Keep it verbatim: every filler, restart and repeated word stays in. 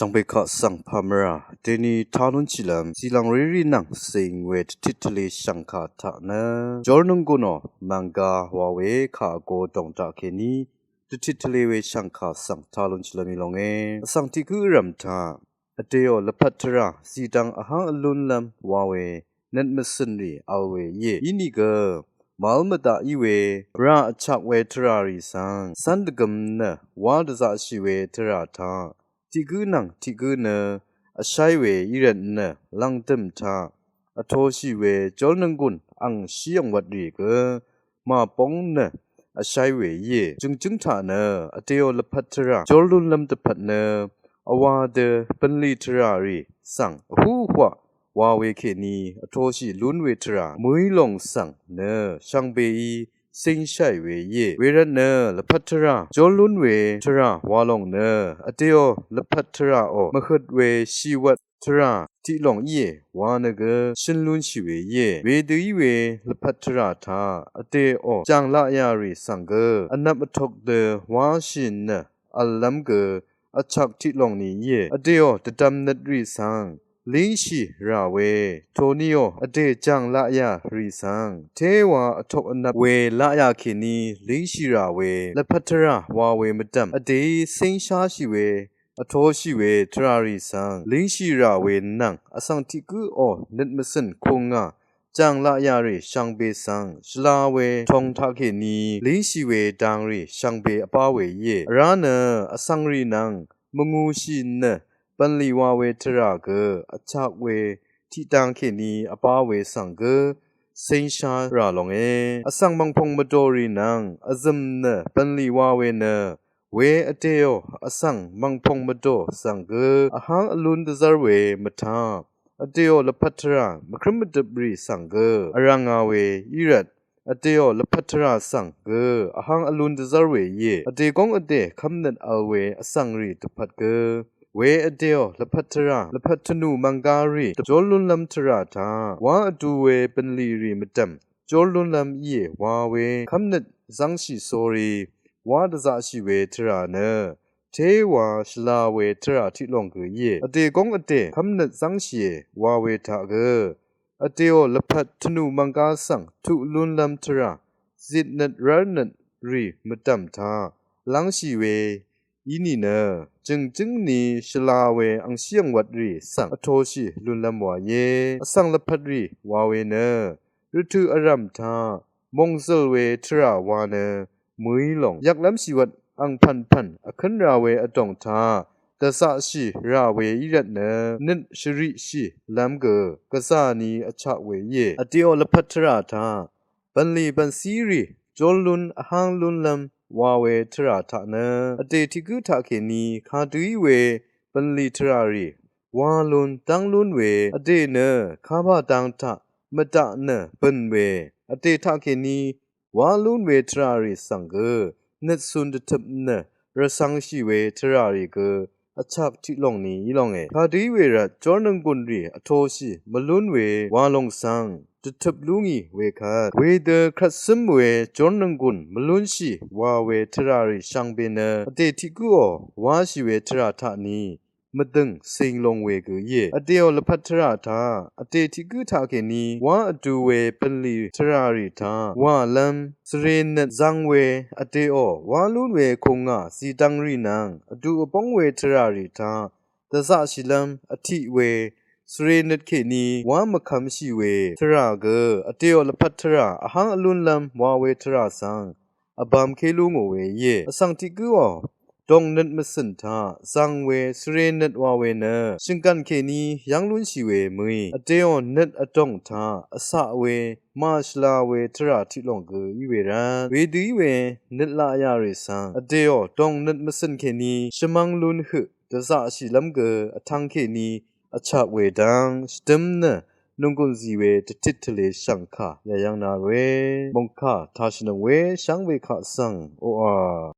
Shvngbe kaq svng pàmvrà deni talúnshìlv́m zìlv̀ng rérì nvng cing we dvtit tvle shv̀ngkà taq nø jórnònggùnò mv̀nggā wa we kà vgo dòng taqkèní dvtit tvle we shv̀ngkà svng talúnshìlv́m í longe. Vsvng tiq gǿ vrv̀m taq vdèò lvpat tvrà zìdvng vháng vlúnlv́m wa we nøt mvcø̀n rì vl we íe. Inìgø màvl mvdaq í we rà vchak we tvrà rì svng cv́n dvgøm nø wá dvzaqshì we tvrà taq tiq gǿ nvng tiq gǿ nø vsháì we í rvt nø lv̀ngdø̀m taq vtoshì we jórnònggùn ang shí angwvt rì gø màbóng nø vsháì we íe. Jø̀ngjǿng taq nø vdèò lvpat tvrà jórlúnlv́m dvpvt nø vwā dø bv̀nlì tvrà rì svng vhúhwaq wa we kèní vtoshì lún we tvrà mø̀í lòng svng nø shvngbeí cíngsháì we íe. Wervt nø lvpat tvrà jórlún we tvrà wa lòng nø vdèò lvpat tvràò mvhøt we shìwvt tvrà tiq lòng íe wa nø gø shøn lúnshì we íe. Wedø í we lvpat tvrà taq vdèò jàng laqyà rì svng gø vnvp vtok dø wáshì nø v̀llv́m gø vchak tiq lòng ni íe. Vdèò dvdvm nøt rì svng língshì rà we tòníò vdè jàng laqyà rì svng téwa vtok vnvp we laqyà kèní língshì rà we lvpat tvrà wa we mvdv̀m vdèí cíngsháshì we vtoshì we tvrà rì svng língshì rà we nvng vsvng tiq gǿò nøt mvcø̀n kùngà jàng laqyà rì shvngbe svng shvla we tong taqkèní língshì we dang rì shvngbe vbá we íe. Vrá nø vsvng rì nvng mvngūshì nø bv̀nlì wa we tvrà gø vchak we tiqdang kèní vbá we svng gø cíngshá rà longe. Vsvng mv̀ngpòng mvdò rì nvng vzø̀m nø bv̀nlì wa we nø we vdèò vsvng mv̀ngpòng mvdò svng gø vháng vlún dvzv́r we mvtaq vdèò lvpat tvrà mvkrǿm mvdøp rì svng gø vrv̀ngā we í rvt vdèò lvpat tvrà svng gø vháng vlún dvzv́r we íe. Vdè góng vdè kv́mnøt vl we vsvng rì dvpvt gø we vdèò lvpat tvrà lvpat tvnù mv̀nggá rì jórlúnlv́m tvrà taq wá vdu we bv̀nlì rì mvdv̀m jórlúnlv́m íe wa we kv́mnøt zv́ngshì sórí wá dvzaqshì we tvrà nø téwa shvla we tvrà tiq lòng gø íe. Vdè góng vdè kv́mnøt zv́ngshìe wa we taq gø vdèò lvpat tvnù mv̀nggá svng tuq lúnlv́m tvrà zitnøt rv́rnøt rì mvdv̀m taq lv́ngshì we í nìnø jø̀ngjǿng ni shvla we angshí angwvt rì svng vtoshì lúnlv́m wa íe. Vsvng lvpat rì wa we nø rvtø̀ vrv̀m taq mòngzø̀l we tvrà wa nø mø̀í lòng yvklv́m shìwvt angpv̀npv̀n vkǿn ra we vdòng taq dvzaqshì ra we í rvt nø nøt shvriqshì lv́m gø gvzà ni vchak we íe. Vdèò lvpat tvrà taq bv̀nlì bv̀ncí rì jórlún vháng lúnlv́m wa we tvrà taq nø vdè tiq gǿ taqkèní kadø í we bv̀nlì tvrà rì wá lún dv́ng lún we vdè nø kabà dang taq mvdaq nø bø̀n we vdè taqkèní wá lún we tvrà rì svng gø nøt cun dvtøp nø rvcv̄ngshì we tvrà rì gø vchak tiq lòng ni í longe. Kadø í we rvt jórnònggùn rì vtoshì mvlún we wa lòng svng dvtøp lú ngì we kvt wedø kvt cǿm we jórnònggùn mvlúnshì wa we tvrà rì shvngbe nø vdè tiq gǿò wáshì we tvrà taq ni mvdø̀ng cing long we gø íe. Vdèò lvpat tvrà taq vdè tiq gǿ taqkèní wá vdu we bv̀nlì tvrà rì taq wàlv́m svre nøt zv́ng we vdèò wá lún we kùngà zìdvng rì nvng vdu vbóng we tvrà rì taq dvzaqshìlv́m vtiq we svre nøt kèní wá mvkvmshì we tvrà gø vdèò lvpat tvrà vháng vlúnlv́m wa we tvrà svng vbām ké lú ngò we íe. Vsvng tiq gǿò dòng nøt mvcø̀n taq zvng we svre nøt wa we nø shø̀nggv̀n kèní yv́ng lúnshì we mø̀í vdèò nøt vdòng taq vcaq we màshvla we tvrà tiq lòng gø í we rvt wedø í we nøt laqyà rì svng vdèò dòng nøt mvcø̀n kèní shvmv́ng lún høq dvzaqshìlv́m gø vtvng kèní vchak we dv́ng shvdǿm nø nònggùn zì we dvtit tvle shv̀ngkà yàyv́ng na we mòngkà tashìnøng we shvngbe kaq svng oqà